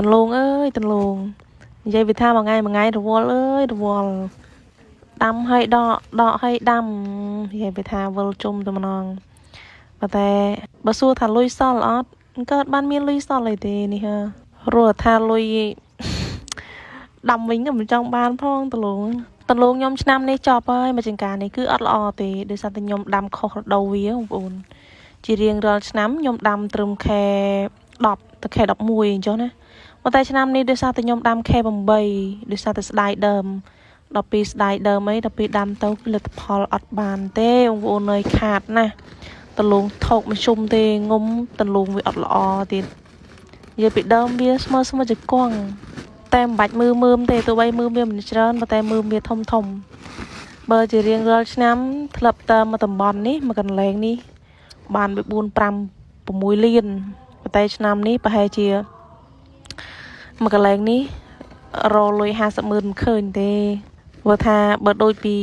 ដំឡូងអើយដំឡូងនិយាយវាថាមួយថ្ងៃមួយថ្ងៃរវល់អើយរវល់ដាំឲ្យដកដកឲ្យដាំនិយាយវាថាវិលជុំតែម្ដងប៉ុន្តែបើសួរថាលុយសល់អត់កើតបានមានលុយសល់អីទេនេះហឺរស់ថាលុយដាំវិញក៏មិនចង់បានផងដំឡូងដំឡូងខ្ញុំឆ្នាំនេះចប់ហើយមួយចង្ការនេះគឺអត់ល្អទេដោយសារតែខ្ញុំដាំខុសរដូវវាបងប្អូនជារៀងរាល់ឆ្នាំខ្ញុំដាំត្រឹមខែ10ទៅខែ11អញ្ចឹងណាប៉ុន្តែឆ្នាំនេះដោយសារតែខ្ញុំដាំខែ8ដោយសារតែស្ដាយដើមដល់ពេលស្ដាយដើមអីដល់ពេលដាំទៅផលិតផលអត់បានទេបងប្អូនអើយខាតណាស់ដំឡូងថោកមធ្យមទេងុំដំឡូងវាអត់ល្អទៀតនិយាយពីដើមវាស្មើស្មើជាគង់តែមិនបាច់មើលមើមទេទោះបីមើលវាមិនច្រើនប៉ុន្តែមើលវាធំធំបើជារៀងរាល់ឆ្នាំធ្លាប់តើមកតំបន់នេះមកកន្លែងនេះបានไป4 5 6លានប៉ុន្តែឆ្នាំនេះប្រហែលជាមកកន្លែងនេះរលុយ50ម៉ឺនមិនឃើញទេព្រោះថាបើដូចពី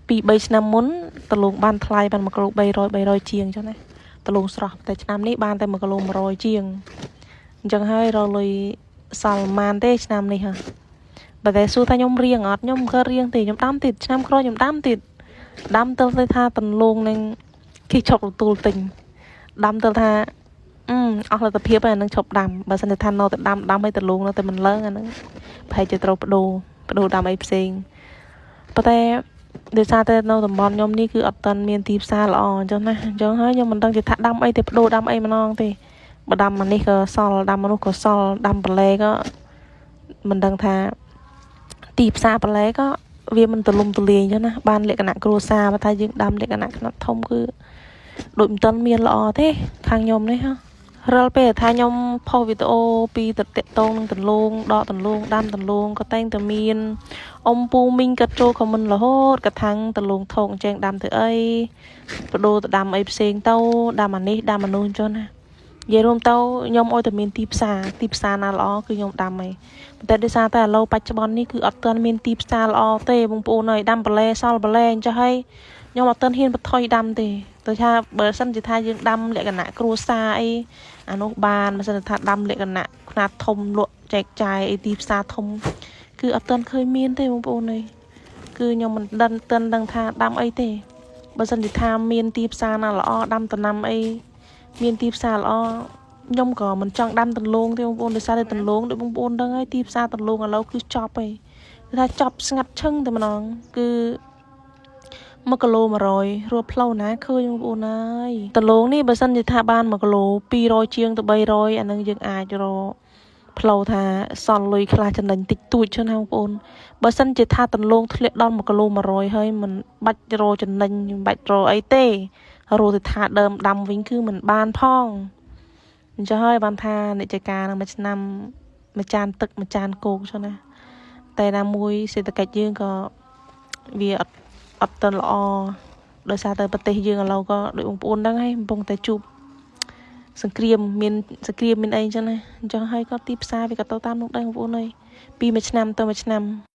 2 3ឆ្នាំមុនដំឡូងបានថ្លៃបាន1គីឡូ300 300ជាងអញ្ចឹងណាដំឡូងស្រស់តែឆ្នាំនេះបានតែ1គីឡូ100ជាងអញ្ចឹងហើយរលុយសល់ប៉ុន្មានទេឆ្នាំនេះហ៎បើតែសួរថាខ្ញុំរៀងអត់ខ្ញុំមិនកើតរៀងទេខ្ញុំដាំទៀតឆ្នាំក្រោយខ្ញុំដាំទៀតដាំទៅទៅថាដំឡូងនឹងគេឈប់ទទួលទិញដាំទៅថាអឺអស់លទ្ធភាពហើយអានឹងឈប់ដាំបើសិនជាថានៅតែដាំដាំឲ្យដំឡូងនៅតែមិនឡើងអានឹងប្រហែលជាត្រូវបដូរបដូរដាំអីផ្សេងប៉ុន្តែដោយសារតែនៅតំបន់ខ្ញុំនេះគឺអត់ទាន់មានទីផ្សារល្អអញ្ចឹងណាអញ្ចឹងហើយខ្ញុំមិនដឹងជាថាដាំអីទេបដូរដាំអីម្ដងទេបើដាំអានេះក៏សល់ដាំអានោះក៏សល់ដាំបន្លែក៏មិនដឹងថាទីផ្សារបន្លែក៏វាមិនទលំទលាយអញ្ចឹងណាបានលក្ខណៈគ្រួសារបើថាយើងដាំលក្ខណៈខ្នាតធំគឺដូចមិនទាន់មានល្អទេខាងខ្ញុំនេះហ៎រាល់ពេលថាខ្ញុំផុសវីដេអូពីតតតងនឹងដំឡូងដកដំឡូងដាំដំឡូងក៏តែងតែមានអ៊ំពូមីងកាត់ចូល comment រហូតកថាំងដំឡូងថោកអញ្ចឹងដាំទៅអីបដូរទៅដាំអីផ្សេងទៅដាំអានេះដាំអានោះអញ្ចឹងណានិយាយរួមទៅខ្ញុំអោយតែមានទីផ្សារទីផ្សារណាល្អគឺខ្ញុំដាំហើយប៉ុន្តែដោយសារតែឥឡូវបច្ចុប្បន្ននេះគឺអត់ទាន់មានទីផ្សារល្អទេបងប្អូនអើយដាំបន្លែសល់បន្លែអញ្ចឹងហើយខ្ញុំអត់ទាន់ហ៊ានបន្ថយដាំទេទៅថាបើសិនជាថាយើងដាំលក្ខណៈគ្រួសារអីអានោះបានបើសិនជាថាដាំលក្ខណៈខ្នាតធំលក់ចែកចាយអីទីផ្សារធំគឺអត់ទាន់ឃើញមានទេបងប្អូនអើយគឺខ្ញុំមិនដឹងទាន់ដឹងថាដាំអីទេបើសិនជាថាមានទីផ្សារណាល្អដាំដំណាំអីមានទីផ្សារល្អខ្ញុំក៏មិនចង់ដាំដំឡូងទេបងប្អូនដោយសារតែដំឡូងដូចបងប្អូនដឹងហើយទីផ្សារដំឡូងឥឡូវគឺចប់ហើយគឺថាចប់ស្ងាត់ឈឹងតែម្ដងគឺ1គីឡូ100រួផ្លូវណាឃើញបងប្អូនហើយដំឡូងនេះបើសិនជាថាបាន1គីឡូ200ជាងទៅ300អានឹងយើងអាចរកផ្លូវថាសល់លុយខ្លះចំណេញតិចតួចចឹងណាបងប្អូនបើសិនជាថាដំឡូងធ្លាក់ដល់1គីឡូ100ហើយមិនបាច់រកចំណេញមិនបាច់រកអីទេរកទៅថាដើមដាំវិញគឺមិនបានផងអញ្ចឹងហើយបានថាអ្នកចការនឹងមួយឆ្នាំមួយចានទឹកមួយចានគោកចឹងណាតែណាមួយសេដ្ឋកិច្ចយើងក៏វាអត់អត់ទាន់ល្អដោយសារតែប្រទេសយើងឥឡូវក៏ដូចបងប្អូនដឹងហើយកំពុងតែជួបសង្គ្រាមមានសង្គ្រាមមានអីអញ្ចឹងណាអញ្ចឹងហើយក៏ទីផ្សារវាក៏ទៅតាមនោះដែរបងប្អូនអើយពីមួយឆ្នាំទៅមួយឆ្នាំ។